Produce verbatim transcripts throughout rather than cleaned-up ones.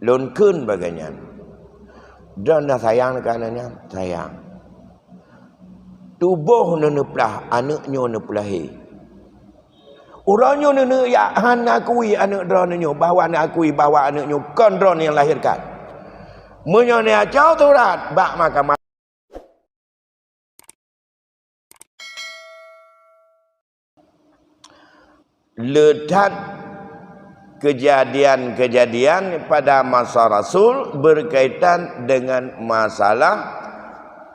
Lôn kheun bagai nyan. Droeneuh sayang keu aneuk nyan? Sayang. Tuboh neuneuplah, aneuk nyoe neupeulahé. Uroe nyoe neuneuk jak hana akui aneuk droeneuh nyoe, bahwa neuakui bahwa aneuk nyoe kon droeneuh nyang lahirkan. Meunyoe neuacoe surat bak mahkamah, le that kejadian-kejadian pada masa Rasul berkaitan dengan masalah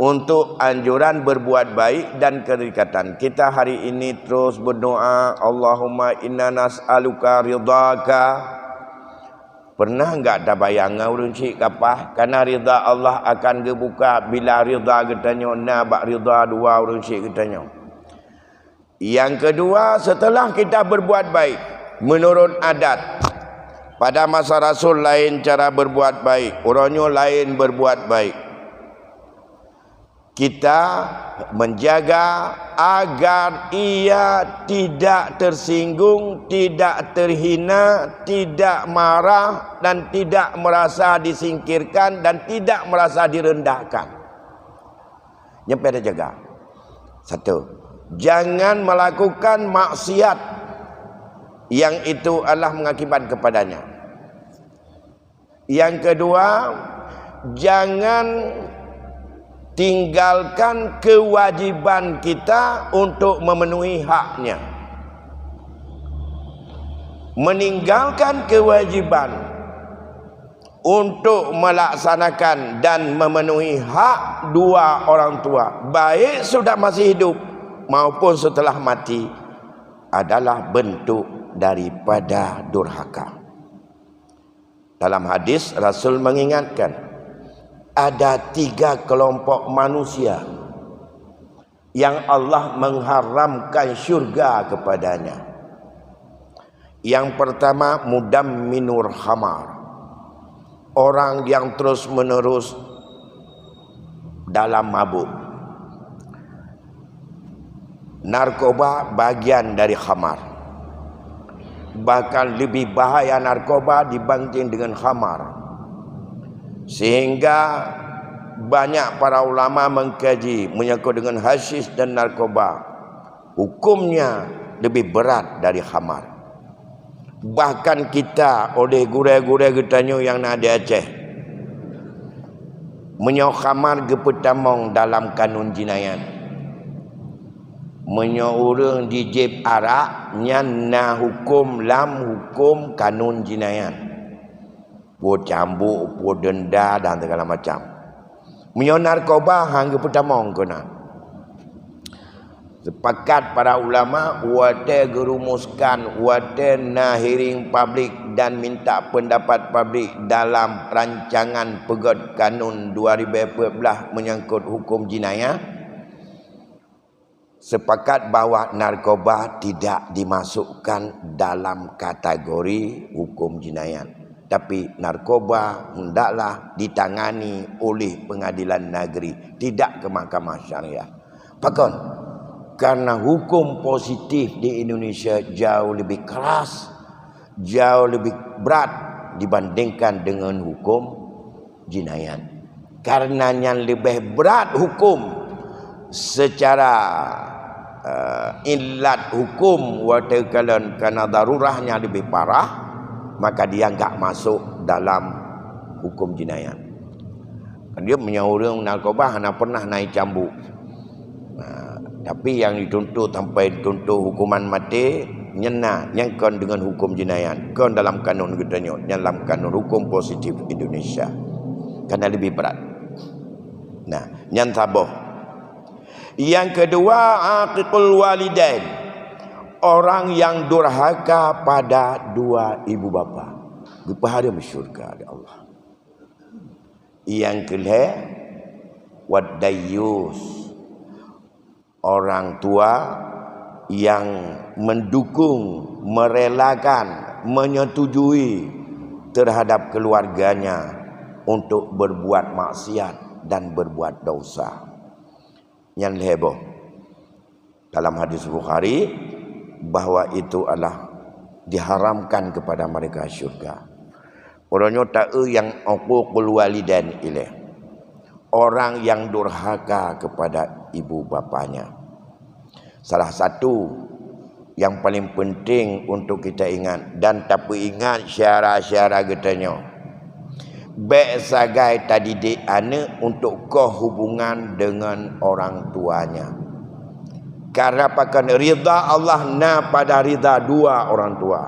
untuk anjuran berbuat baik dan kedekatan. Kita hari ini terus berdoa, "Allahumma inna nas'aluka ridhaka." Pernah enggak tabayang ngon ureuëng syik kapah? Karena ridha Allah akan geubuka bila ridha geutanyoe na bak ridha dua ureuëng syik geutanyoe. Yang kedua, setelah kita berbuat baik menurut adat, pada masa Rasul lain cara berbuat baik, uroe nyoe lain berbuat baik. Kita menjaga agar ia tidak tersinggung, tidak terhina, tidak marah, dan tidak merasa disingkirkan dan tidak merasa direndahkan. Nyan payah tajaga. Satu, jangan melakukan maksiat yang itu adalah mengakibat kepadanya. Yang kedua, jangan tinggalkan kewajiban kita untuk memenuhi haknya. Meninggalkan kewajiban untuk melaksanakan dan memenuhi hak dua orang tua, baik sudah masih hidup maupun setelah mati, adalah bentuk daripada durhaka. Dalam hadis, Rasul mengingatkan, ada tiga kelompok manusia yang Allah mengharamkan syurga kepadanya. Yang pertama, mudamminul khamar. Orang yang terus-menerus dalam mabuk. Narkoba bagian dari khamar. Bahkan lebih bahaya narkoba dibanding dengan khamar. Sehingga banyak para ulama mengkaji menyangkut dengan hasyis dan narkoba. Hukumnya lebih berat dari khamar. Bahkan kita oleh gurée-gurée geutanyoe nyang na di Aceh, meunyoe khamar geupeutamong dalam kanun jinayat, meunyoe ureuëng jijieb arak, nyan na huköm lam huköm kanun jinayat. Peue cambuk, peue denda dan segala macam. Meunyoe narkoba han geupeutamong keunan. Sepakat para ulama, watée geurumuskan, watée na hearing publik dan minta pendapat publik dalam rancangan peugét kanun dua ribu empat belas menyangkut hukum jinayah, sepakat bahwa narkoba tidak dimasukkan dalam kategori hukum jinayat. Tapi narkoba hendaklah ditangani oleh pengadilan negeri, tidak ke mahkamah syariah. Pakon? Karena hukum positif di Indonesia jauh lebih keras, jauh lebih berat dibandingkan dengan hukum jinayat. Karena nyan leubeh brat hukum secara, eh, ilat hukum watée kalon karena darurah nyang leubeh parah, maka dia enggak masuk dalam hukum jinayat. Dia meunyoe ureuëng narkoba hana pernah na cambuk. Nah, tapi nyang dituntut sampai dituntut hukuman maté, nyan na, nyan kon dengan hukum jinayat, kon dalam kanun geutanyoe, nyan dalam kanun hukum positif Indonesia. Karena lebih berat. Nah, nyan saboh. Yang kedua, aqiqul walidain. Orang yang durhaka pada dua ibu bapa. Geupeuhareuem syurga lé Allah. Nyang keulhée, wad dayyus, orang tua yang mendukung, merelakan, menyetujui terhadap keluarganya untuk berbuat maksiat dan berbuat dosa. Nyan lhée boh. Dalam hadis Bukhari, bahwa itu adalah diharamkan kepada mereka syurga. Uroe nyoe taeu nyang uququl walidain ilée. Orang yang durhaka kepada ibu bapanya. Salah satu yang paling penting untuk kita ingat dan tapeuingat syara-syara geutanyoe. Bék sagai tadidik aneuëk untuk koh hubungan dengan orang tuanya. Karena pakon ridha Allah na pada ridha dua orang tua.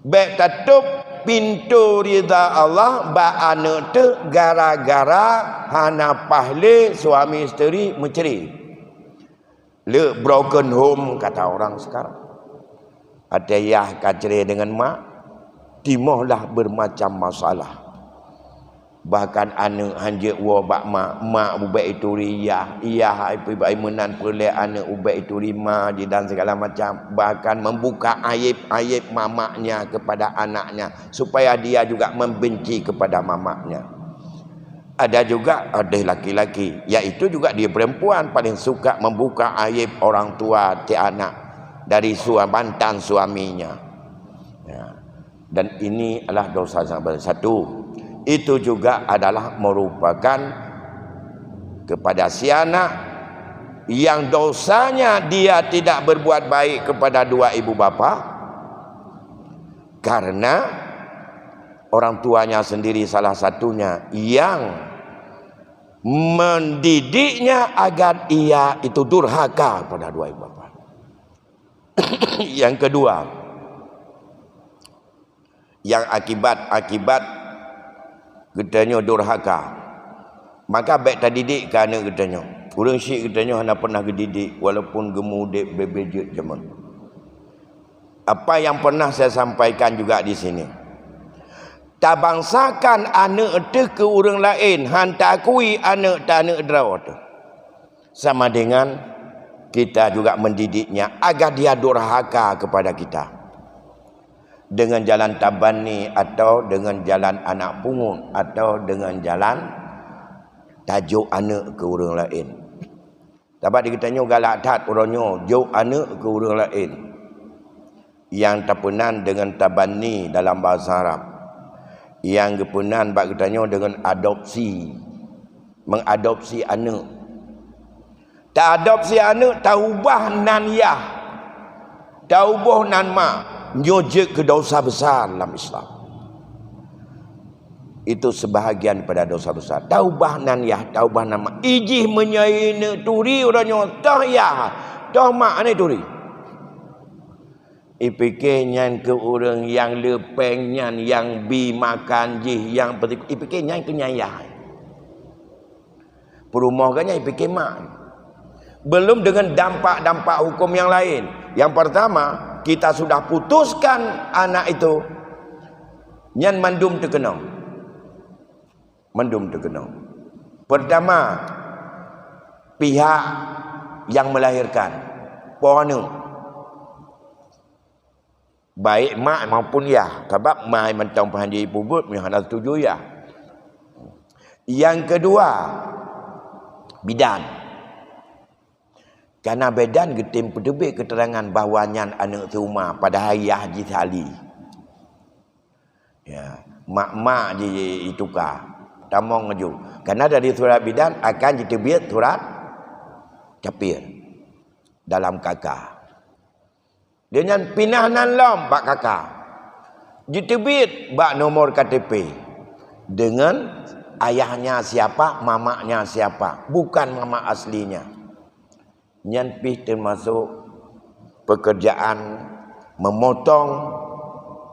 Bék tatôb pintoe ridha Allah bak aneuëk teuh gara-gara hana paih lé suami isteri meucre. Le broken home kata orang sekarang. Ada yah ka cre dengan mak, timohlah bermacam masalah. Bahkan aneuëk hanjeuet woe bak mak, mak ubek ituri yah, yah ai meunan peureulée aneuëk ubek ituri ma jih dan segala macam. Bahkan membuka aib-aib mamaknya kepada anaknya supaya dia juga membenci kepada mamaknya. Ada juga ada laki-laki, yaitu juga dia perempuan paling suka membuka aib orang tua ti anak dari sua-, mantan suaminya. Ya. Dan ini adalah dosa yang besar. Satu, itu juga adalah merupakan kepada si anak yang dosanya dia tidak berbuat baik kepada dua ibu bapa, karena orang tuanya sendiri salah satunya yang mendidiknya agar ia itu durhaka pada dua ibu bapa. Yang kedua, yang akibat-akibat geutanyoe durhaka, maka bék tadidik keu aneuëk geutanyoe. Ureuëng syiek geutanyoe hana pernah geudidik walaupun geumudeb bebe jeuet jameun. Apa yang pernah saya sampaikan juga di sini, tabangsakan aneuëk teuh keu ureuëng laén, han taakui aneuëk teuh aneuëk droe teuh, sama dengan kita juga mendidiknya agar dia durhaka kepada kita dengan jalan tabanni atau dengan jalan anak pungut atau dengan jalan tajok aneuëk keu ureuëng laén. Sabab di geutanyoe galak that uroe nyoe jok aneuëk keu ureuëng laén. Nyang tapeunan dengan tabanni dalam bahasa Arab. Nyang geupeunan bak geutanyoe dengan adopsi. Mengadopsi aneuëk. Taadopsi aneuëk, taubah nan yah, taubah nan mak, nyoe jeuet keu dosa besar dalam Islam. Itu sebahagian pada dosa besar. Taubah nan yah, taubah nan mak. Ijih meunyoe ineuk turi uroe nyoe, toh yah, toh mak aneuk turi. Ipike nyan keu ureuëng nyang leupeng nyan, nyang bi makan jih, nyang peuti-, ipike nyan keu nyan yah. Peurumoh geuh nyan ipike mak. Belum dengan dampak-dampak hukum yang lain. Yang pertama, kita sudah putuskan anak itu, nyan mandum teukeunong. Mandum teukeunong. Pertama, pihak yang melahirkan, po aneuk. Baik mak maupun yah, sabab mak mantong peuhan jipeubuet meunyoe hana setuju yah. Yang kedua, bidan. Karena bidan geutem peuteubiet keterangan bahwa nyan aneuk seuma, padahai yah jih sali. Ya, mak-mak jih ituka. Tamong laju. Karena dari surat bidan akan jiteubiet surat capir dalam K K. Dia nyan pinah nan lom bak K K. Jiteubiet bak nomor K T P dengan ayahnya siapa, mamaknya siapa, bukan mamak aslinya. Nyan pih termasuk pekerjaan memotong,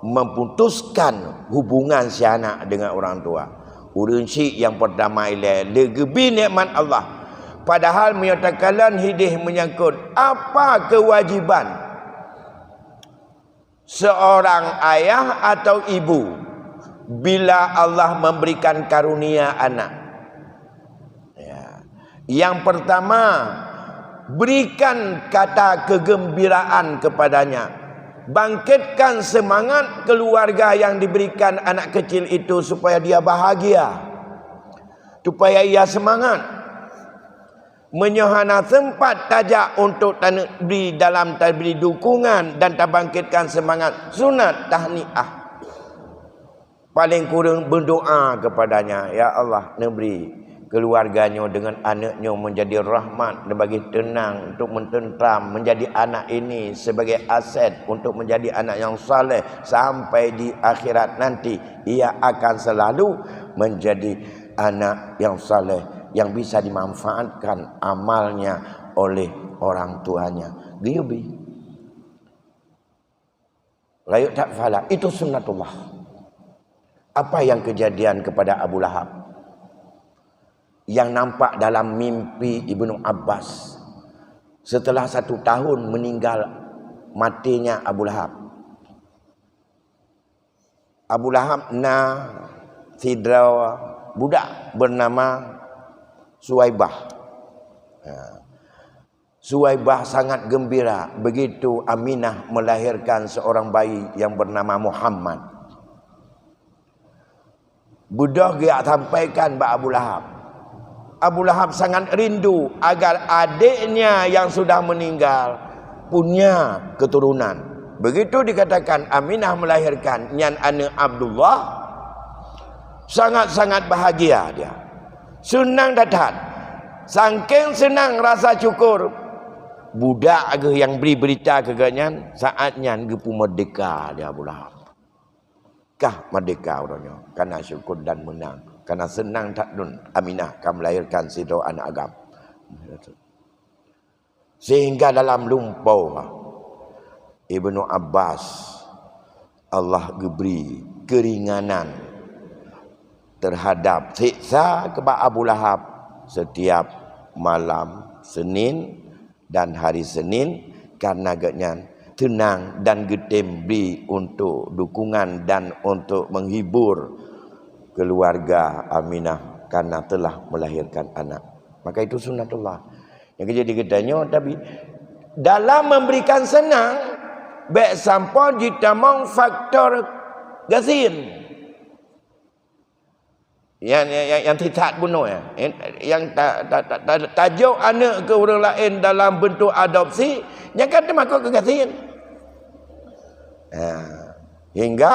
memutuskan hubungan si anak dengan orang tua. Ureuëng syiek nyang pertama ilée leugeubri nikmat Allah. Padahal meunyoe takalon hideh menyangkut apa kewajiban seorang ayah atau ibu bila Allah memberikan karunia anak. Ya. Yang pertama, berikan kata kegembiraan kepadanya. Bangkitkan semangat keluarga yang diberikan anak kecil itu supaya dia bahagia, supaya ia semangat. Meunyoe hana sempat tajak untuk taneubi dalam tabri dukungan dan tabangkitkan semangat, sunat tahniah. Paling kureueng berdoa kepadanya, "Ya Allah, neubri keuluwarga nyoe deungon aneuk nyoe meunjadi rahmat, neubagi teunang untuk meuteuntram, meunjadi anak ini sebagai aset untuk meunjadi anak nyang saleh sampai di akhirat nanti. Ia akan selalu meunjadi anak nyang saleh, nyang bisa dimanfaatkan amalnya oleh orang tuanya." Geuyue bi. Rayeuk that pahala, itu sunnatullah. Apa yang kejadian kepada Abu Lahab? Yang nampak dalam mimpi Ibnu Abbas, setelah satu tahun meninggal matinya Abu Lahab. Abu Lahab na sidroe budak bernama Suwaibah. Ha. Suwaibah sangat gembira begitu Aminah melahirkan seorang bayi yang bernama Muhammad. Beudôh geujak sampaikan bak Abu Lahab. Abu Lahab sangat rindu agar adiknya yang sudah meninggal punya keturunan. Begitu dikatakan Aminah melahirkan nyan aneuk Abdullah, sangat-sangat bahagia dia. Seunang that-that. Sangkeng seunang rasa syukur, budak geuh nyang bri beurita keu gobnyan, saát nyan geupeumeurdehka lé Abu Lahab. Kah meurdehka uroe nyoe, kana syukur dan meunang, kana seunang that lôn Aminah ka meulahirkan sidroe aneuk agam. Sehingga dalam lumpoe Ibnu Abbas, Allah geubri keuringanan teuhadab siksa keubah Abu Lahab setiap malam Senin dan hari Senin, karena gobnyan teunang dan geutem bri untuk dukungan dan untuk menghibur keluarga Aminah karena telah melahirkan anak. Maka itu sunnatullah. Nyang keuh jadi geutanyoe, tapi dalam memberikan seunang, bék sampoe jitamong faktor gasien. Nyang, nyang, nyang, nyang sisat bunoe, nyang ta-, ta-, ta-, ta-, tajok aneuk keu ureueng laén dalam beuntuk adopsi, nyan kan teumakot keu gasien. Ha. Hingga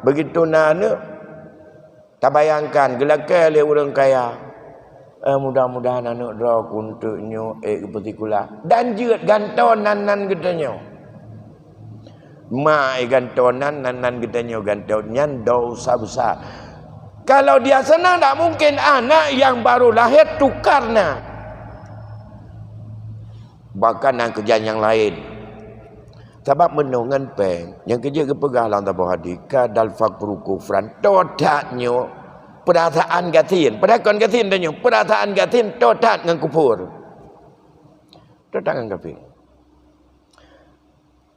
begitu na aneuk, tabayangkan geulakée lé ureueng kaya, "Eh, mudah-mudahan aneuk droe kunteuk nyoe ék geupeusikula." Dan jeuet gantoe nan-nan geutanyoe. Ma, eh, gantoe nan, nan-nan geutanyoe gantoe, nyan dosa besar. Kalau dia seunang, tak mungkin anak yang baru lahir tukar na. Bahkan na keujan nyang laén. Sabab meunyoe ngon péng, nyang keuh jeuet geupeugah lam saboh hadis, "Kadal faqru kufran." Toe that nyoe peurasaan gasien. Padahai kon gasien tanyoe, peurasaan gasien toe that ngon kufur. Toe that ngon kafé.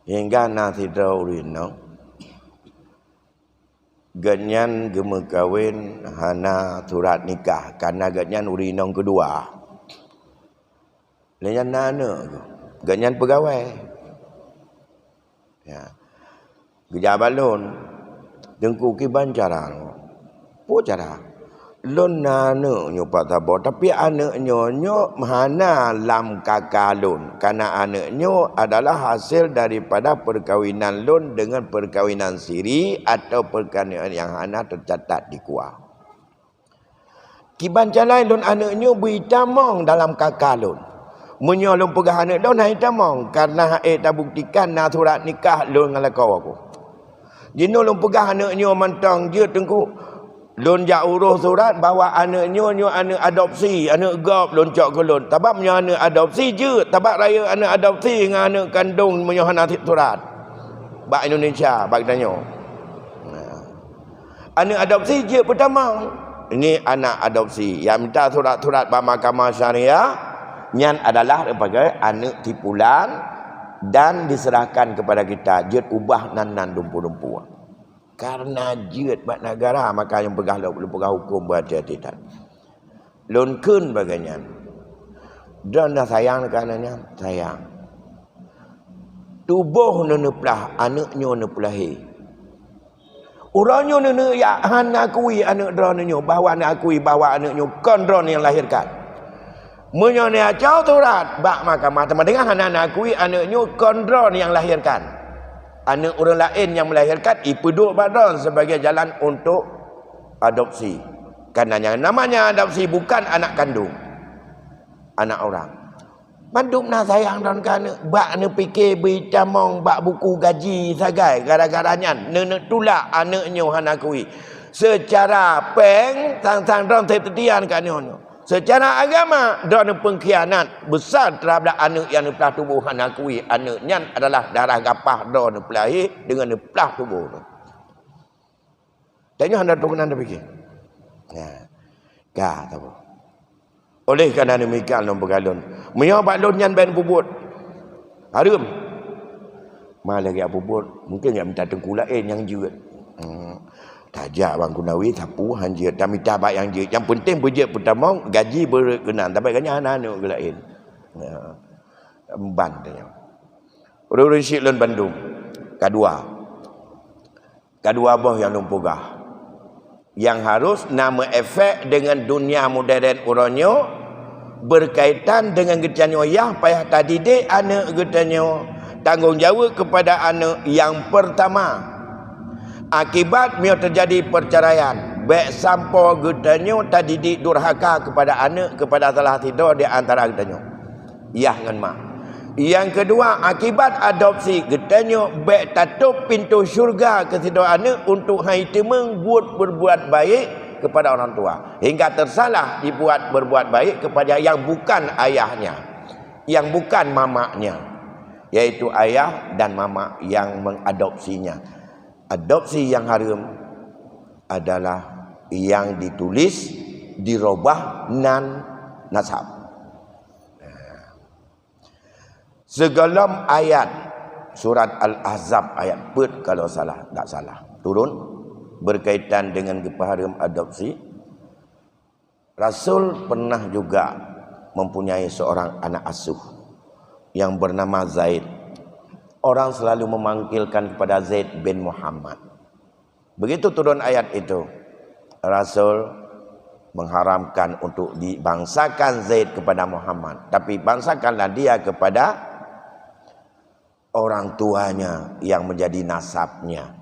Hingga na sidroe ureueng inong, gobnyan geumeukawen hana surat nikah, karena gobnyan ureueng inong keudua. Lé nyan na aneuk, gobnyan peugawai. Ya. Geujak bak lôn, "Teungku, kiban cara?" "Peue cara?" "Lôn na aneuk nyoe pat saboh, tapi aneuk nyoe, nyoe hana lam kaka lôn, karena aneuk nyoe adalah hasil daripada peukawinan lôn deungon peukawinan siri atau peukawinan nyang hana teucatat di KUA." "Kiban cara lôn aneuk nyoe beuitamong dalam kaka lôn. Meunyoe lôn peugah aneuk lôn hana itamong, karena hana tabuktikan na surat nikah lôn ngon lakoe ku. Jinoe lôn peugah aneuk nyoe mantong jeuet, Teungku. Lôn jak uroh surat bahwa aneuk nyoe, nyoe aneuk adopsi, aneuk gob lôn cok keu lôn. Sabab meunyoe aneuk adopsi jeuet, sabab rayeuk aneuk adopsi ngon aneuk kandong meunyoe hana surat bak Indonesia, bak geutanyoe." Nah. Aneuk adopsi jeuet peutamong. Ini anak adopsi. Nyang mita surat-surat bak mahkamah syariah, nyan adalah sebagai aneuk si pulan dan diserahkan kepada kita, jeuet ubah nan-nan dumpu-dumpu. Karena jeuet bak negara, maka nyang peugah lôn, lôn peugah huköm beuhati-hati that. Lôn kheun bagai nyan. Droeneuh sayang keu aneuk nyan? Sayang. Tuboh neuneuplah, aneuk nyoe neupeulahé. Uroe nyoe neuneuk jak hana akui aneuk droeneuh nyoe, bahwa neuakui bahwa aneuk nyoe kon droeneuh nyang lahirkan. Meunyoe neuacoe surat bak mahkamah teuma deungon hana neuakui aneuk nyoe kon droeneuh nyang lahirkan. Aneuk ureuëng laén nyang melahirkan, ipeuduek bak droe sebagai jalan untuk adopsi. Karena yang namanya adopsi bukan anak kandung, anak orang. Mandum na sayang droe keu aneuk, bak neupike beuitamong bak buku gaji sagai, gara-gara nyan neuneuk tulak aneuk nyoe hana kui. Secara péng, sang-sang droe seutian keu aneuk nyoe. Secara agama, droe neupengkhianat besar terhadap aneuk nyang neuplah tuboh hana kui. Aneuk nyan adalah darah gapah droe neupeulahé deungon neuplah tuboh. Tanyoe hana teukeunang tapike. Nah, ka saboh. Oleh karena demikian, lôn peugah lôn, meunyoe bak lôn nyan ban peubuet hareuem, ma lagée peubuet, mungkin jak mita teungku laén nyang jeuet. Hmm. Tajak bang kunawi sapu han jeuet, tamita bak nyang jeuet. Yang penting beujeuet peutamong, gaji beureuet keunan, tapi ganya hana aneuk keu laén. Ya. Ban tanyoe. Ureuëng-ureuëng syik lôn bandum. Kadua. Kadua boh nyang lôn peugah, nyang harus na meuefek deungon dunia modern uroe nyoe, berkaitan deungon geutanyoe yah payah tadidik aneuk geutanyoe, tanggong jaweueb kepada aneuk nyang pertama. Akibat meunyoe teujadi perceraian, bék sampoe geutanyoe tadidik durhaka kepada aneuk, kepada salah sidroe di antara geutanyoe. Yah ngon mak. Nyang keudua, akibat adopsi, geutanyoe bék tatôb pintoe syeuruga keu sidroe aneuk untuk hai teumeung buet berbuat baik kepada orang tua, hingga tersalah dibuat berbuat baik kepada yang bukan ayahnya, yang bukan mamaknya, yaitu ayah dan mamak yang mengadopsinya. Adopsi yang haram adalah yang ditulis dirobah nan nasab. Sigohlom ayat surat Al-Ahzab ayat peuet kalau salah, tak salah, turun berkaitan dengan geupeuhareuem adopsi. Rasul pernah juga mempunyai seorang anak asuh yang bernama Zaid. Orang selalu memanggilkan kepada Zaid bin Muhammad. Begitu turun ayat itu, Rasul mengharamkan untuk dibangsakan Zaid kepada Muhammad, tapi bangsakanlah dia kepada orang tuanya yang menjadi nasabnya.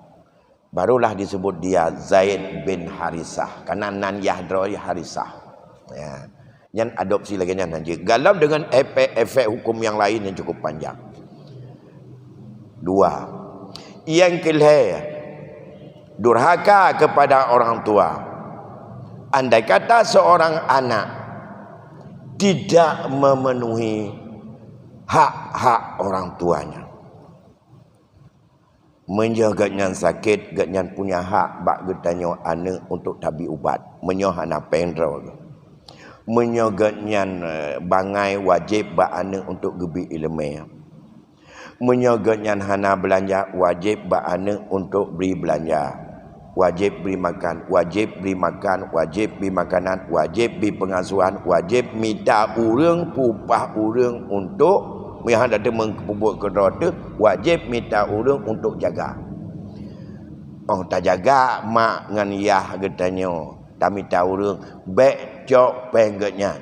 Barulah disebut dia Zaid bin Harisah, karena nan yah droe Harisah. Ya. Nyan adopsi lagée nyan hanjeuet. Galom deungon efek, efek hukum nyang laén nyang cukup panjang. Dua. Nyang keulhée, durhaka kepada orang tua. Andai kata seorang anak tidak memenuhi hak-hak orang tuanya, meunyoe gobnyan sakét, gobnyan punya hak bak geutanyoe aneuk untuk tabi ubat, meunyoe hana péng droe. Meunyoe gobnyan, eh, bangai, wajéb bak aneuk untuk geubri iéleumé. Meunyoe gobnyan hana beulanja, wajéb bak aneuk untuk bri beulanja. Wajéb bri makan, wajéb bri makan, wajéb bri makanan, wajéb bri peungasuhan, wajéb mita ureuëng, peuupah ureuëng untuk, meunyoe hana teumeung peubuet keudroe teuh, wajéb mita ureuëng untuk jaga. Oh, tajaga mak ngon yah geutanyoe, tamita ureuëng, bék cok péng gobnyan.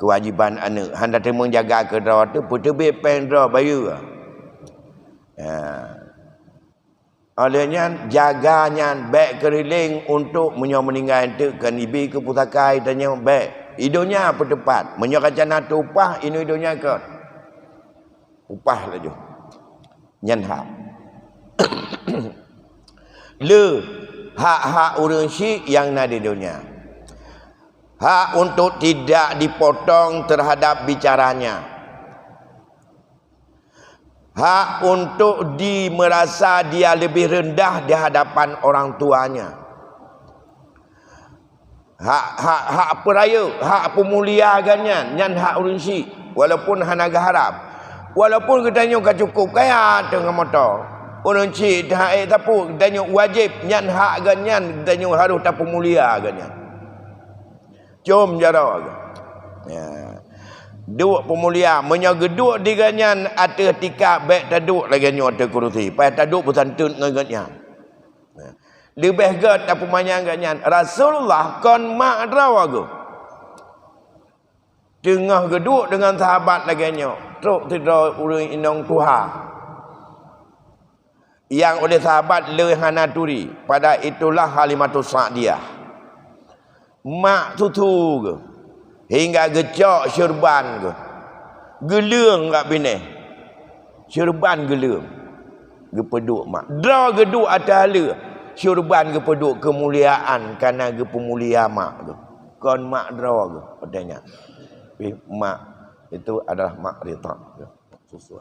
Keuwajéban aneuk, hana teumeung jaga keudroe teuh, peuteubiet péng droe bayeue. Ya. Óh lheueh nyan, jaga nyan bék keurileng untuk meunyoe meuninggai teuk keu ibi keu pusaka tanyoe bék. Idonya peuteupat. Meunyoe ka cana teuupah, inoe idonya keu upah laju. Nyan hak. Le hak-hak ureuëng syik nyang na di donya. Hak untuk tidak dipotong terhadap bicaranya. Hak untuk di merasa dia lebih rendah di hadapan orang tuanya. Hak, hak, hak peurayeuk, hak peumulia gobnyan, nyan hak ureuëng syik, walaupun hana geuharab. Walaupun geutanyoe ka cukup kaya teungoh moto, ureuëng syik teuhai sapeue, geutanyoe wajéb, nyan hak gobnyan, geutanyoe harôh tapeumulia gobnyan. Com jaroe geuh. Ya. Duek peumulia, meunyoe geuduek di gobnyan ateueh tika, bék taduek lagée nyoe ateueh kurusi, paih taduek beusantôt ngon gobnyan. Ya. Leubeh gét tapeumanyang gobnyan, Rasulullah kon mak droe geuh. Teungoh geuduek deungon sahabat lagée nyoe, trok sidroe ureuëng inong tuha. Nyang oleh sahabat le hana turi, pada itulah Halimatus Sa'diyah. Mak susu geuh, hingga geucok syurban geuh. Geuleueng bak binéh. Syurban geuleueng. Geupeuduek mak. Droe geuduek ateueh aleue. Syurban geupeuduek keumuliaan, kana geupeumulia mak geuh. Kon mak droe geuh, watée nyan. Tapi mak itu adalah mak ridha geuh. Susu.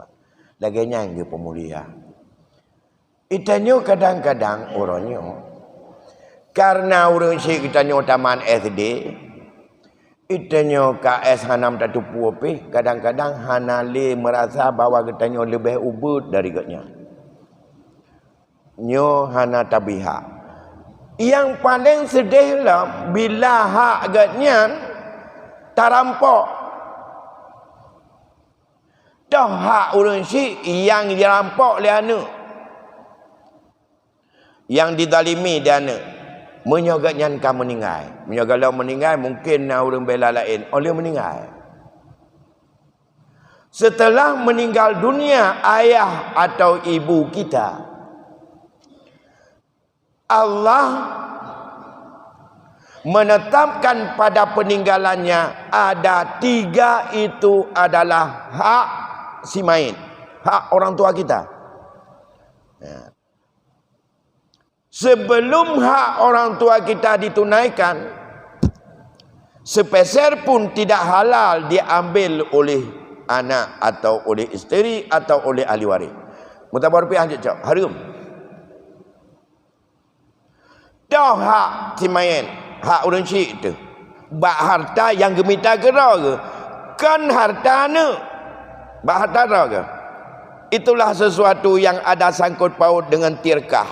Lagée nyan geupeumulia. Geutanyoe kadang-kadang uroe nyoe, kareuna ureuëng syik geutanyoe tamat S D, geutanyoe ka S hana tateupeue pih, kadang-kadang hana lé meurasa bahwa geutanyoe leubeh ubeuet dari geuhnyan. Nyoe hana tabri hak. Nyang paleng seudeh lom bila hak geuhnyan tarampok. Toh hak ureuëng syik nyang jirampok lé aneuëk, nyang dizalimi lé aneuëk, meunyoe geuhnyan ka meuninggai. Meunyoe gohlom meuninggai, mungken na ureuëng bela laén, oh lheueh meuninggai. Setelah meninggal dunia ayah atau ibu kita, Allah menetapkan pada peninggalannya ada tiga, itu adalah hak si mayit, hak orang tua kita. Ya. Sebelum hak orang tua kita ditunaikan, sepeser pun tidak halal diambil oleh anak atau oleh isteri atau oleh ahli waris. Mutabar rupiah cocok, haram. Toh hak si mayét, hak ureuëng syik teuh, bak harta nyang geumita keudroe geuh, kon harta aneuëk, bak harta droe geuh. Itulah sesuatu yang ada sangkut paut dengan tirkah,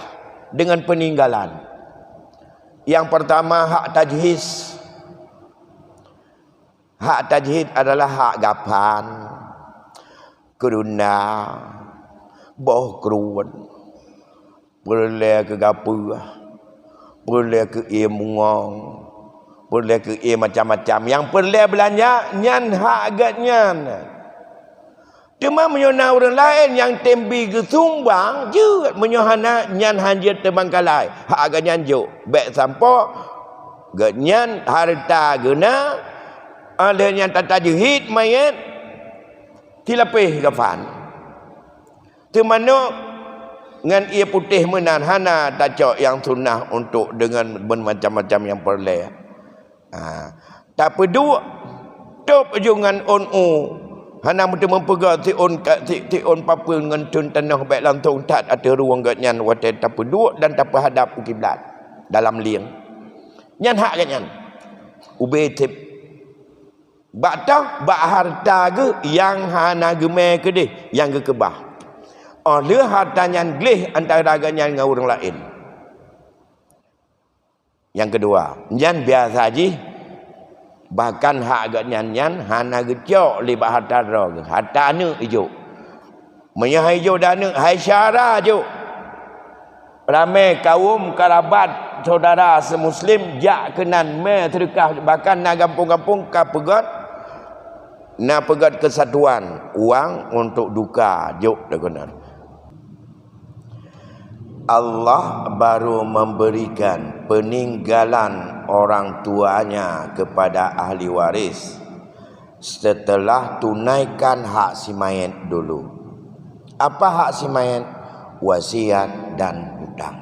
dengan peninggalan. Yang pertama, hak tajhiz. Hak tajhiz adalah hak gapan, keurunda, boh kruet, peureulée keu gapeueh, peureulée keu ié mungong, peureulée keu ié macam-macam. Nyang peureulée beulanja, nyan hak geuhnyan. Teuma meunyoe na ureuëng laén nyang tem bi geusumbang, jeuet, meunyoe hana, nyan hanjeuet teubangkalai. Hak geuhnyan jok, bék sampoe geuhnyan hareuta geuh na, óh lheueh nyan tatajhiz mayét, tilapéh gapan. Teumanök ngon ié putéh meunan, hana tacok nyang sunnah untuk deungon meumacam-macam nyang peureulée. Ha, tapeuduek, tôb ju ngon ôn u. Hana meuteumé peugah siôn ka-, si-, siôn papeuen ngon thon tanoh, bék langsong that ateueh rueng geuhnyan watée tapeuduek dan tapeuhadab u kiblat dalam lieng. Nyan hak geuhnyan. Ubé seb bak toh, bak harta geuh nyang hana geumé keudeh nyang geukeubah. Óh lheueh harta nyan gleh antara geuhnyan ngon ureuëng laén. Nyang keudua, nyan biasa jih, bahkan hak geuhnyan nyan hana geucok lé bak harta droe geuh, harta aneuëk ijok. Meunyoe han ijok di aneuëk, hai syedara jok. Ramé kawöm, karabat, syedara seumuslim jak keunan mé seudeukah, bahkan na gampông-gampông ka peugét, na peugét keusatuan, uang untuk duka jok di keunan. Allah baru memberikan peninggalan orang tuanya kepada ahli waris setelah tunaikan hak si mayét dulu. Apa hak si mayét? Wasiat dan hutang.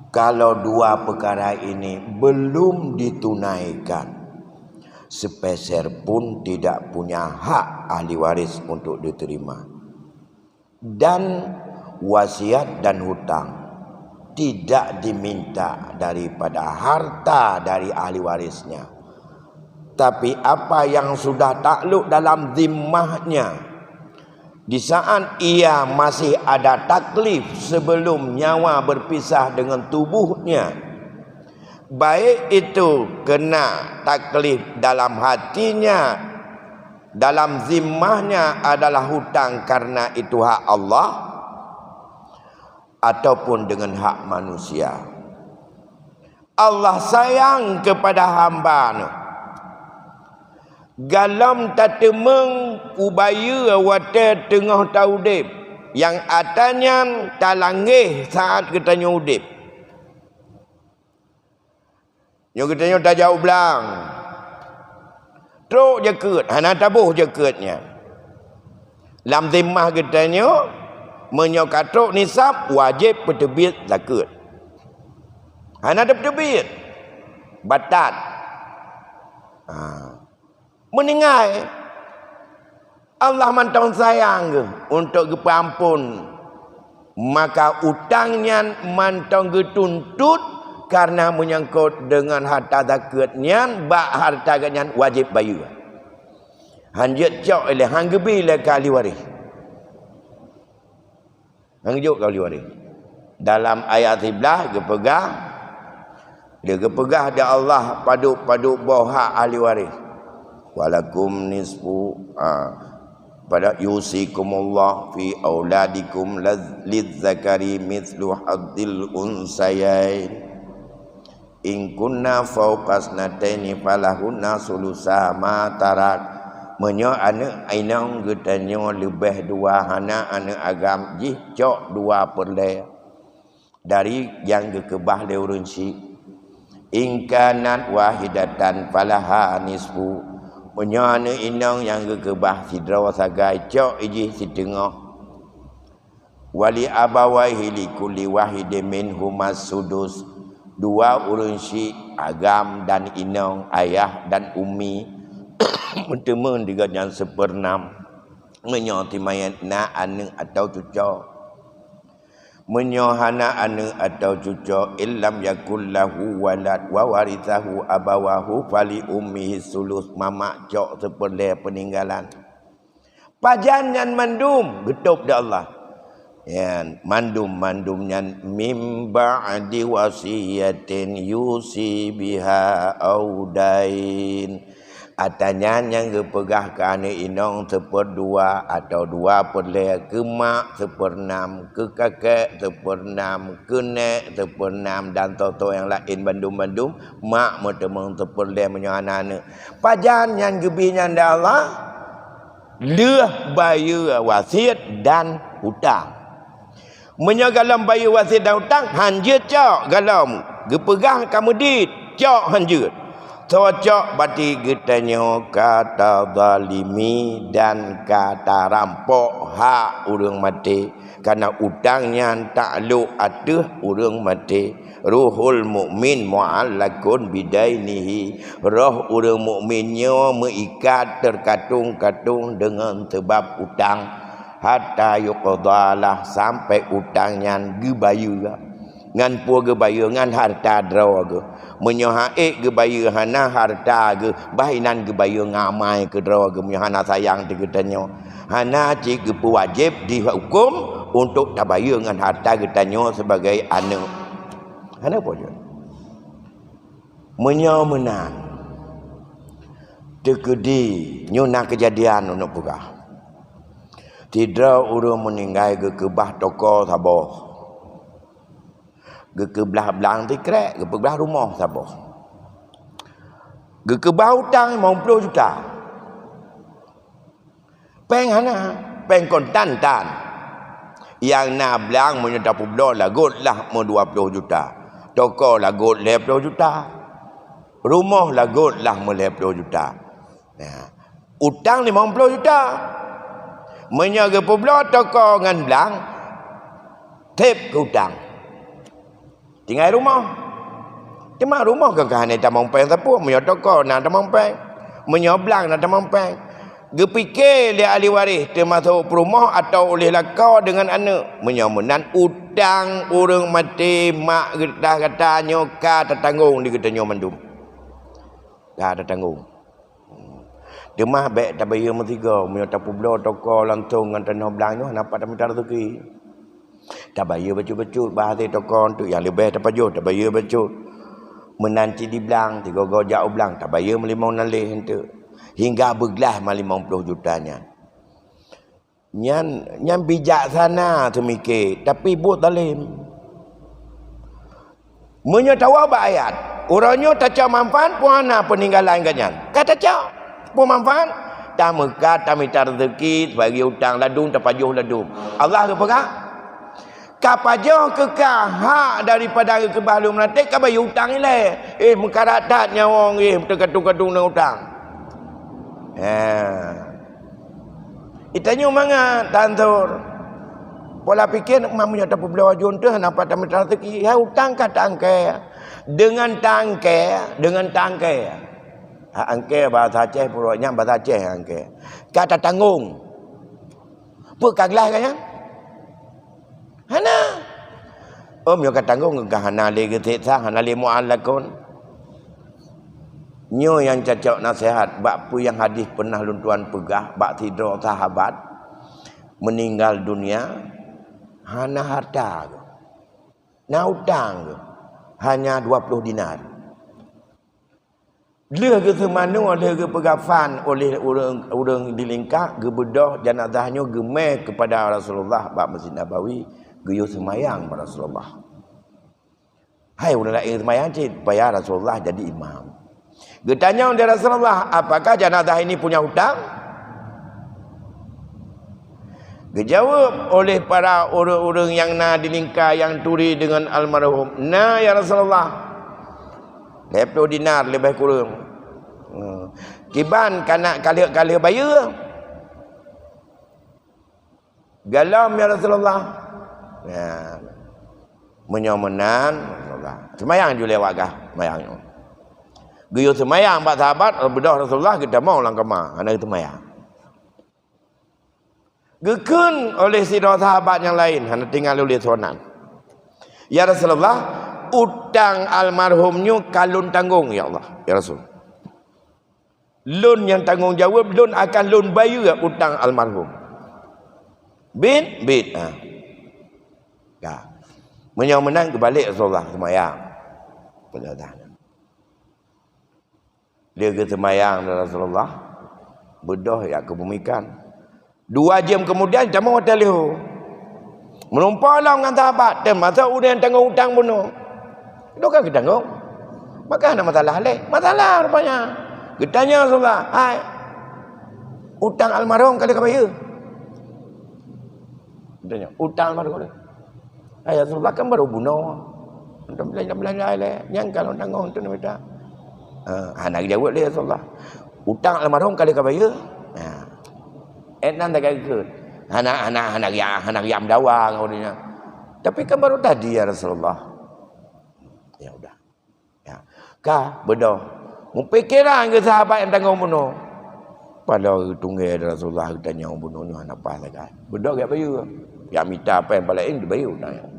Kalau dua perkara ini belum ditunaikan, sepeser pun tidak punya hak ahli waris untuk diterima. Dan wasiat dan hutang tidak diminta daripada harta dari ahli warisnya, tapi apa yang sudah takluk dalam zimmahnya di saat ia masih ada taklif sebelum nyawa berpisah dengan tubuhnya, baik itu kena taklif dalam hatinya, dalam zimmahnya adalah hutang karena itu hak Allah, ataupun dengan hak manusia. Allah sayang kepada hamba-Nya. Gohlom tateumeung u bayeue watée teungoh taudeb, Nyang atra nyan talangeh saat geutanyoe udeb. Nyoe geutanyoe tajak u blang. Trok jakeuet, hana taboh jakeuet nyan. Lam zimah geutanyoe, meunyoe ka trok nisab, wajéb peuteubiet zakeuet. Hana tapeuteubiet, batat. Ha. Meuninggai, Allah mantong sayang geuh untuk geupeuamphon, maka utang nyan mantong geutuntot karena meunyangkot deungon harta zakeuet nyan, bak harta geuh nyan wajéb bayeue. Han jeuet cok ilée, han geubi lé keu ahli waréh. Nyang jok keu ahli waréh. Dalam ayat siblaih geupeugah, dia geupeugah di Allah padub-padub boh hak ahli waréh. Walakum nisfu, ah, pada yusikumullah fi auladikum laz-, lizzakari mithlu hadzil unsayain. In kunna fauqa tsnataini falahunna tsulusa ma tarak. Meunyoe aneuëk inong geutanyoe leubeh dua hana aneuëk agam, jih cok dua peureulée dari nyang geukeubah lé ureuëng syik. In kanat wahidatan falaha nisfu. Meunyoe aneuëk inong nyang geukeubah sidroe sagai, cok jih siteungoh. Wali abawaihi likulli wahidin minhuma sudus. Dua ureuëng syik, agam dan inong, ayah dan umi, meuteumé digobnyan seupeurnam. Meunyoe timanyét na aneuëk atawa cuco. Meunyoe hana aneuëk atawa cuco, illam yakul lahu walad wa warithahu abawahu fali ummihi sulus, mamak cok seupeurlée peuninggalan. Pajan nyan mandum geutôb di Allah. Nyan, mandum-mandum nyan mim ba'di wasiyatin yusi biha au dain. Atra nyan nyang geupeugah keu aneuëk inong seupeurdua atawa dua peureulée, keu mak seupeurnam, keu kakek seupeurnam, keu nék seupeurnam, dan soe-soe nyang laén bandum-bandum, mak meuteumé seupeurlée meunyoe hana aneuëk. Pajan nyan geubi nyan di Allah? Lheueh bayeue wasiet dan utang. Meunyoe golom bayeue wasiet dan utang, han jeuet cok golom, geupeugah ka meudit, cok han jeuet. Soe cok, berarti geutanyoe ka tazalimi dan ka tarampok hak ureuëng maté, karena utang nyan taklok ateueh ureuëng maté. Ruhul mukmin mu'allakun bidainihi. Roh ureuëng mukmin nyoe meuikat teukatung-katung deungon seubab utang. Hatta yuqdalah, sampai utang nyan geubayeue. Ngon peue geubayeue? Ngon harta droe geuh. Meunyoe han ék geubayeue hana harta geuh, bah inan geubayeue ngon amai keu droe geuh, meunyoe hana sayang di geutanyoe. Hana cit geupeuwajéb dihukôm untuk tabayeue ngon harta geutanyoe sibagai aneuëk. Hana peue jeuet. Meunyoe meunan, teukeudi nyoe na keujadian uneuk peugah. Sidroe ureuëng meuninggai geukeubah toko saboh. Geukeubah blang sikrek, geupeubah rumoh saboh. Geukeubah utang limong ploh juta. Péng hana, péng kontan tan. Nyang na blang meunyoe tapeubloe lagot lah meu dua ploh juta. Toko lagot lhée ploh juta. Rumoh lagot lah meu lhée ploh juta. Nah, utang limong ploh juta. Meunyoe geupeubloe toko ngon blang, teb keu utang. Tinggai rumoh. Teuma rumoh kan ka hana tamong péng sapeue, meunyoe toko na tamong péng, meunyoe blang na tamong péng. Geupike lé ahli waréh, teumasok peurumoh atawa uléh lakoe deungon aneuëk. Meunyoe meunan, utang ureuëng maté mak geudah gata nyoe ka tatanggong di geutanyoe mandum. Ka tatanggong. Teuma bék tabayeue meusigoe, meunyoe tapeubloe toko langsong ngon tanoh blang nyoe, hana pat tamita raseuki. Tabayeue bacut-bacut, bah hase toko eunteuk nyang leubeh tapajoh, tabayeue bacut. Meunan cit di blang, sigoe-goe jak u blang, tabayeue meulimong nan lhée eunteuk. Hingga beuglah ma limong ploh juta nyan. Nyan, nyan bijaksana teumike, tapi buet zalem. Meunyoe tawoe bak ayat, uroe nyoe tacok manfaat, peue hana peuninggalan geuh nyan? Ka tacok. Peue manfaat? Tameukat, tamita rezeki, bagi utang ladum, tapajoh ladum. Allah geupeugah, ka pajoh keu ka hak daripada geukeubah lôn meuratéb, ka bayeue utang ilée. Eh, meukarat that nyawöng, eh, teukatung-katung ngon utang. Ha. Itanyoe mangat tansor. Pola pikir, meunyoe tapeubloe aju teuh, hana pat tamita rezeki. Ya, utang ka taangkée. Deungon taangkée, deungon taangkée. Ha, angkée bahasa Aceh, purok nyan bahasa Aceh angkée. Ka tatanggong. Peue ka glaih ka nyan? Hana. Om nyoe ka tanggong ka hana lé geuseksa, hana lé mu'allakun. Nyoe nyang cocok naseuhat bak peue nyang hadis peunah lôn tuan peugah bak sidroe sahabat meuninggal dunia hana harta geuh. Na utang geuh hanya dua ploh dinar. Lheueh geuseumanoe, lheueh geupeugafan oleh ureuëng, ureuëng di lingka, geubeudôh janazah nyoe geumé keupada Rasulullah bak Masjid Nabawi, geuyue seumayang bak Rasulullah. Hai ureuëng laén seumayang cit, supaya Rasulullah jadi imam. Geutanyong di Rasulullah, "Apakah janazah ini punya hutang?" Geujaweueb oleh para ureuëng-ureuëng nyang na di lingka nyang turi deungon almarhum, "Na, ya Rasulullah, lhée ploh dinar leubeh kureueng." Hmm. Kiban ka na ka lheueh-ka lheueh bayeue. Galom, ya Rasulullah. Ya. Meunyoe meunan, Rasulullah. Seumayang ju lé awak gah, seumayang nyoe. Geuyue seumayang bak sahabat, beudôh Rasulullah geutamong lam kama, hana geuseumayang. Geukheun oleh sidroe sahabat nyang laén, hana tinggai lé sinan. "Ya Rasulullah, utang almarhum nyoe ka lôn tanggong, ya Allah, ya Rasul. Lôn nyang tanggong jaweueb, lôn akan lôn bayeue utang almarhum." Bit, bit, ha. Ka. Meunyoe meunan geubalek Rasulullah seumayang. Lheueh geuseumayang lé Rasulullah, beudôh jak keu bumikan. Dua jeuem keumudian, tamong watée leuho. Meulumpoe lom ngon sahabat, teuma soe ureuëng nyang tanggong utang bunoe. Itu kan geutanggong. Maka hana masalah lé. Masalah rupanya. Geutanyong Rasulullah, "Hai, utang almarhum ka lheueh ka bayeue?" Geutanyong, "Utang almarhum ka lheueh?" "Hai, ya Rasulullah, kan barô bunoe. Untuk belanja-belanja lé, nyang ka lôn tanggong untuk neumita." Eh, hana geujaweueb lé Rasulullah. "Utang almarhum ka lheueh ka bayeue?" Ha. Eh, nan tagai geukheun. Hana, hana, hana riam, hana riam dawa ngon ureuëng nyan. "Tapi kan baru tadi, ya Rasulullah." Ya udah. Ya. Ka, beudôh. Meupikéran keu sahabat nyang tanggong bunoe. Padahai geutunggée Rasulullah geutanyong bunoe nyoe hana paih sagai. Beudôh gét bayeue. Jak mita péng palaén geubayeue utang nyan.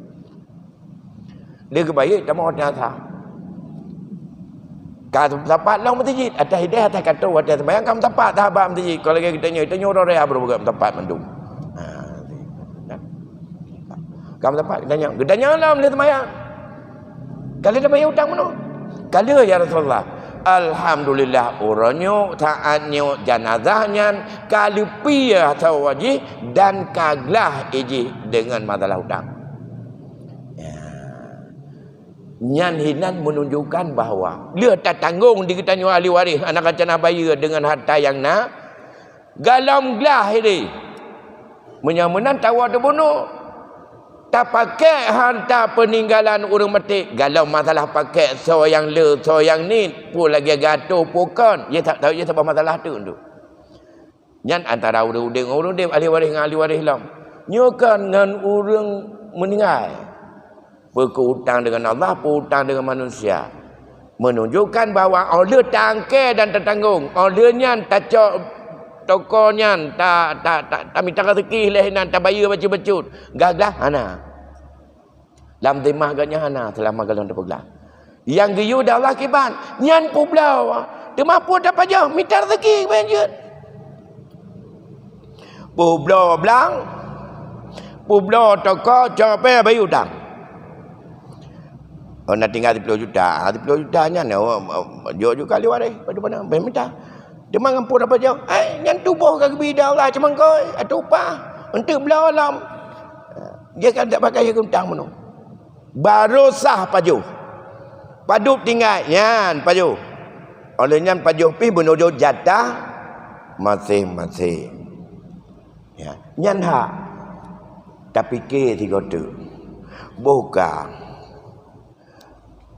Lheueh geubayeue tamong watée asai. Ka meusapat lam meuseujid, atas idéh atas kantô watée seumayang ka meusapat sahabat meuseujid. Kon lagée geutanyoe, tanyoe uroe raya baru gét meusapat mandum. Ha, ka meusapat geutanyong. Geutanyong lom lheueh seumayang. Ka lheueh tabayeue utang bunoe? Ka lheueh, ya Rasulullah. Alhamdulillah, uroe nyoe, saát nyoe janazah nyan ka leupie sawoe jih dan ka glaih jih deungon masalah utang. Ya. Nyan hinan meununjukkan bahwa lheueh tatanggong di geutanyoe ahli waréh, hana rencana bayeue deungon harta nyang na, galom glaih idéh. Meunyoe meunan tawoe teubunoe, tapakék harta peuninggalan ureuëng maté, galom masalah pakék soe nyang le, soe nyang niet, peue lagée gato, peue kon, ya tak tahu, ya saboh masalah teuk tu. Nyan antara ureuëng udeb ngon ureuëng udeb, ahli waréh ngon ahli waréh lom. Nyoe kon ngon ureuëng meuninggai. Peu keu utang deungon Allah, peu utang deungon manusia. Meununjukkan bahwa óh lheueh taangkée dan tatanggong, óh lheueh nyan tacok toko nyan, ta, ta, ta, tamita rezeki lé nan, tabayeue bacut-bacut, gaglah hana. Lam zimah geuh nyan hana seulama gohlom teupeugah. Nyang geuyue di Allah kiban, nyan peubloe. Teuma peue tapajoh, mita rezeki keubeuen jeuet. Peubloe blang, peubloe toko, cok péng bayeue utang. Oh, na tinggai siploh juta. Ah, siploh juta nyan, oh, oh, jok juga ahli waréh, padum-padum, bèk mita. Teuma ngon peue tapajoh, eh, nyan tuboh ka geubi di Allah, cuma engkôi, ateueh upah, eunteuk bloe lom. Dia kan tak pakai utang bunoe. Barô sah pajoh. Padub tinggai, nyan pajoh. Óh lheueh nyan pajoh pih meunurot jatah maséng-maséng. Ya, nyan hak. Tapike sigoe teuk. Boh ka.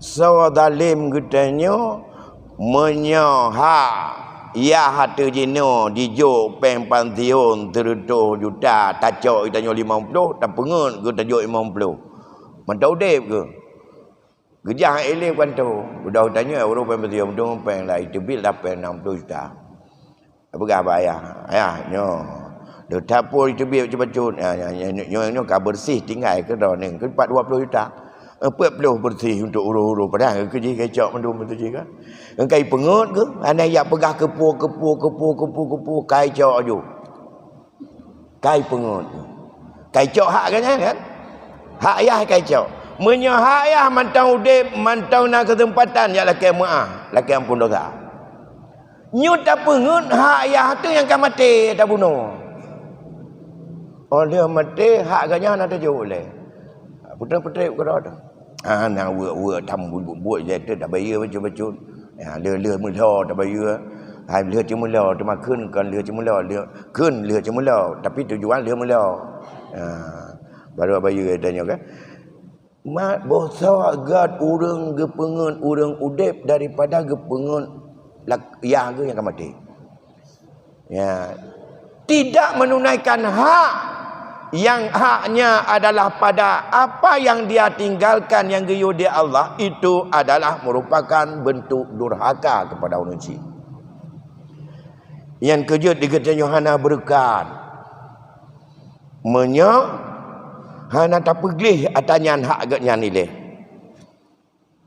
Soe zalem geutanyoe, meunyoe hak yah ateueh jinoe jijok péng pansiun sireutoh juta, tacok geutanyoe limong ploh, tapeungeut geutanyoe limong ploh. Mantong udeb geuh. Geujak ilée kantô, udah geutanyoe ureueng péng pansiun, mantong péng lah, iteubiet lah péng nam ploh juta. Peugah bak ayah, "Ayah, nyoe, leuta pun iteubiet bacut-bacut. Ya, ya, ya, nyoe, nyoe ka beureuséh tinggai keudroe nyoe, keu pat dua ploh juta. Eh, peuet ploh beureuséh untuk uroe-uroe, padahai keu jih ka icok mandum beutôi jih kan." Ka ipeungeut geuh, hana ijak peugah keupeue, keupeue, keupeue, keupeue, keupeue, ka icok aju. Ka ipeungeut geuh. Ka icok hak geuh nyan kan? Hak ayah ka icok. Meunyoe hak ayah mantong udeb, mantong na keuseumpatan, jak lakée meu'ah, lakée amphon dosa. Nyoe tapeungeut hak ayah teuh nyang ka maté tabunoe. Óh lheueh maté, hak geuh nyan hana tajok lé. Peutreb-peutreb keudroe teuh. Hana weuek-weuek, tam buet-buet jai teuh tabayeue bacut-bacut. Ya, lheueh-lheueh meulhô tabayeue. Hai lheueh ceumeulhô, teuma kheun kon lheueh ceumeulhô, lheueh, kheun lheueh ceumeulhô, tapi tujuan lheueh meulhô. Ya, baru bayeue tanyoe kan. Ma-, boh soe göt ureueng geupeungeut ureueng udeb daripada geupeungeut lak-, yah geuh nyang ka maté. Ya. Tidak menunaikan hak yang haknya adalah pada apa yang dia tinggalkan yang geuyue di Allah, itu adalah merupakan bentuk durhaka kepada ureueng chik. Nyang keujeuet di geutanyoe hana beureukat. Meunyoe hana tapeugleh ata nyan hak geuh nyan ilée,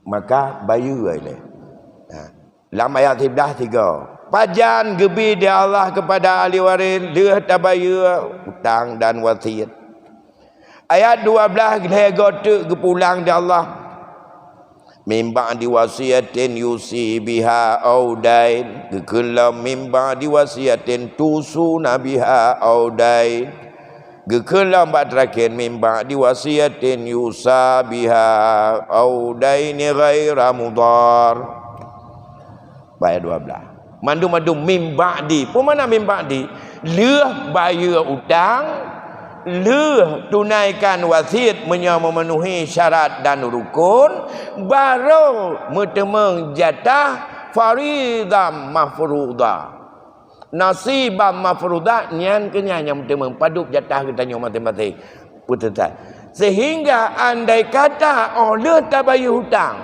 maka bayeue ilée. Ha. Lam ayat siblaih sigoe, pajan geubi di Allah kepada ahli waréh lheueh tabayeue utang dan wasiet. Ayat dua blaih lhée goe teuk geupulang di Allah. Mim ba'di wasiyatin yusi biha au dain. Geukheun lom mim ba'di wasiyatin tusuna biha au dain. Geukheun lom bak teurakhiran mim ba'di wasiyatin yusa biha au daini ghaira mudhar. Bak ayat dua blaih. Mandum-mandum mim ba'di. Peue makna mim ba'di? Lheueh bayeue utang, lheueh tunaikan wasiet meunyoe memenuhi syarat dan rukun, barô meuteumeung jatah faridah mafrudah. Nasiban mafrudah nyan keuh nyan nyang meuteumeung padub jatah geutanyoe maséng-maséng. Putusan. Sehingga andai kata óh lheueh tabayeue utang,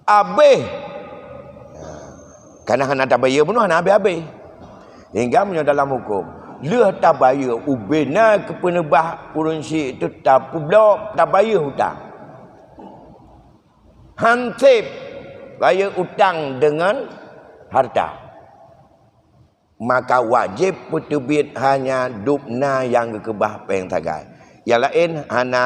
abéh. Kana hana tabayeue bunoe hana abéh-abéh. Hingga meunyoe dalam huköm, lheueh tabayeue ubé na keupeuneubah ureuëng syik teuh tapeubloe tabayeue utang. Hanseb bayeue utang deungon hareuta. Maka wajéb peuteubiet hanya dub na nyang geukeubah péng sagai. Nyang laén hana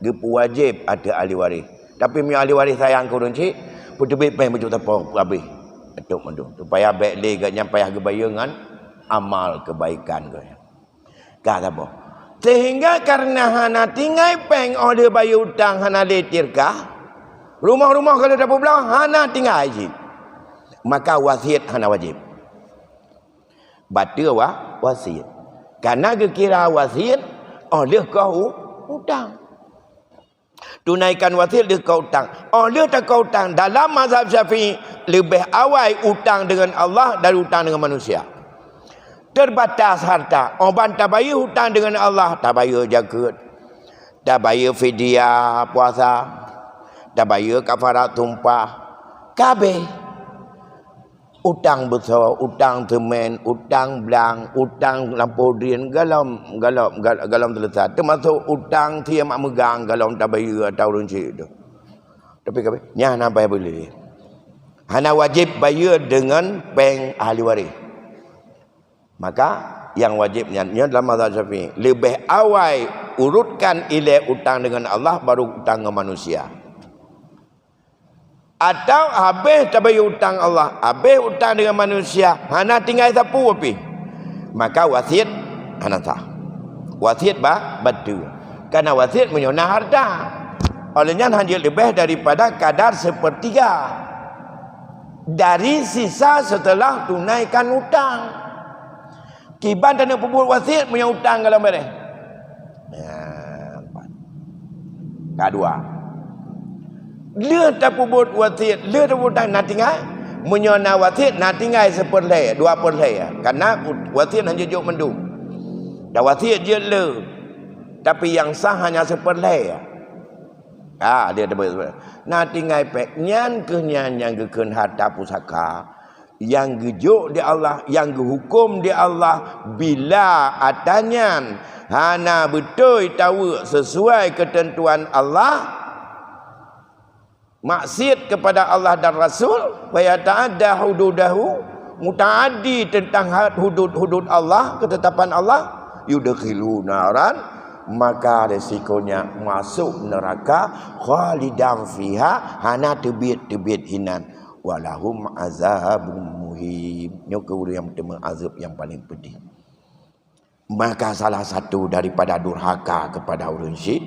geupeuwajéb ateueh ahli waréh. Tapi meunyoe ahli waréh sayang keu ureuëng chik, peuteubiet péng bacut sapo peuhabéh. Ateueh mandum. Supaya bék lé gobnyan payah geubayeue ngon amal keubaikan gobnyan. Ka saboh. Sehingga kareuna hana tinggai péng óh lheueh bayeue utang hana lé tirkah, rumoh-rumoh ka lheueh tapeubloe hana tinggai cit. Maka wasiet hana wajéb. Bateue wa-, wasiet. Kana geukira wasiet óh lheueh koh u-, utang. Tunaikan wasiet lheueh koh utang. Óh lheueh takoh utang dalam mazhab Syafi'i leubeh awai utang deungon Allah dari utang deungon manusia. Terbatas harta. Óh ban tabayeue utang deungon Allah, tabayeue jakeuet, tabayeue fidyah puasa, tabayeue kafarat sumpah. Ka abéh. Utang beusoe, utang seumén, utang blang, utang lampôh drien, galom, galom, gal-, galom teuleusa. Teumasok utang sie mak meugang, galom tabayeue ata ureuëng chik teuh. Tapi ka abéh, nyan hana payah beulé. Hana wajéb bayeue deungon péng ahli waréh. Maka nyang wajéb nyan, nyoe dalam mazhab Syafi'i, leubeh awai urutkan ilée utang deungon Allah baru utang ngon manusia. Atawa habéh tabayeue utang Allah, habéh utang deungon manusia, hana tinggai sapeue pih, maka wasiet hana sah. Wasiet ba-, bateue. Kana wasiet meunyoe na harta. Óh lheueh nyan hanjeuet leubeh daripada kadar seupeurtiga. Dari sisa setelah tunaikan utang. Kiban taneuk peubuet wasiet meunyoe utang galom bareh. Ya, ka dua. Lheueh tapeubuet wasiet, lheueh tapeubuet utang na tinggai. Meunyoe na wasiet na tinggai seupeurlhée, dua peurlhée. Karena wasiet hana jok mandum. Dan wasiet jeuet le. Tapi nyang sah hanya seupeurlhée. Ah, dia teubeuet. Na tinggai pék nyan keuh nyan nyang geukheun harta pusaka, nyang geujok di Allah, nyang geuhuköm di Allah, bila ata nyan hana beutôi taweuek sesuai keuteuntuan Allah, maksiat kepada Allah dan Rasul, wa yata'adda hududahu, mutaaddi tentang had hudud-hudud Allah, ketetapan Allah, yudkhilu naran, maka resikonya masuk neraka, khalidan fiha, hana teubiet-teubiet hinan, walahum azabun muhin. Nyoe keu ureuëng nyang teuma azab nyang paling pedih. Maka salah satu daripada durhaka kepada ureuëng syik,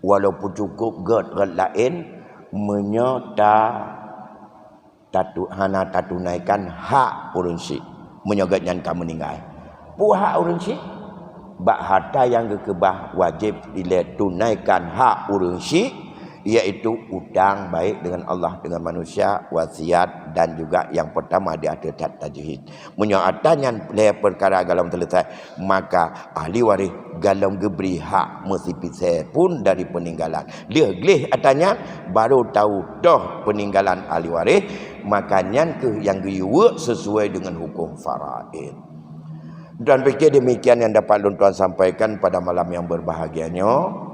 walaupun cukup gét-gét laén, meunyoe ta tatu-, hana tatunaikan hak ureuëng syik meunyoe gobnyan ka meuninggai. Peue hak ureuëng syik? Bak harta nyang geukeubah wajéb ilée tunaikan hak ureuëng syik, yaitu utang baik dengan Allah, dengan manusia, wasiat, dan juga nyang pertama di ateueh that tajhiz. Meunyoe ata nyan lhée peukara galom seuleusai, maka ahli waréh galom geubri hak meusipisée pun dari peuninggalan. Lheueh gleh ata nyan, barô tau toh peuninggalan ahli waréh, maka nyan keuh nyang geuyue weuek sesuai dengan huköm faraid. Dan pikir demikian yang dapat lôn tuan sampaikan pada malam yang berbahagia nyoe.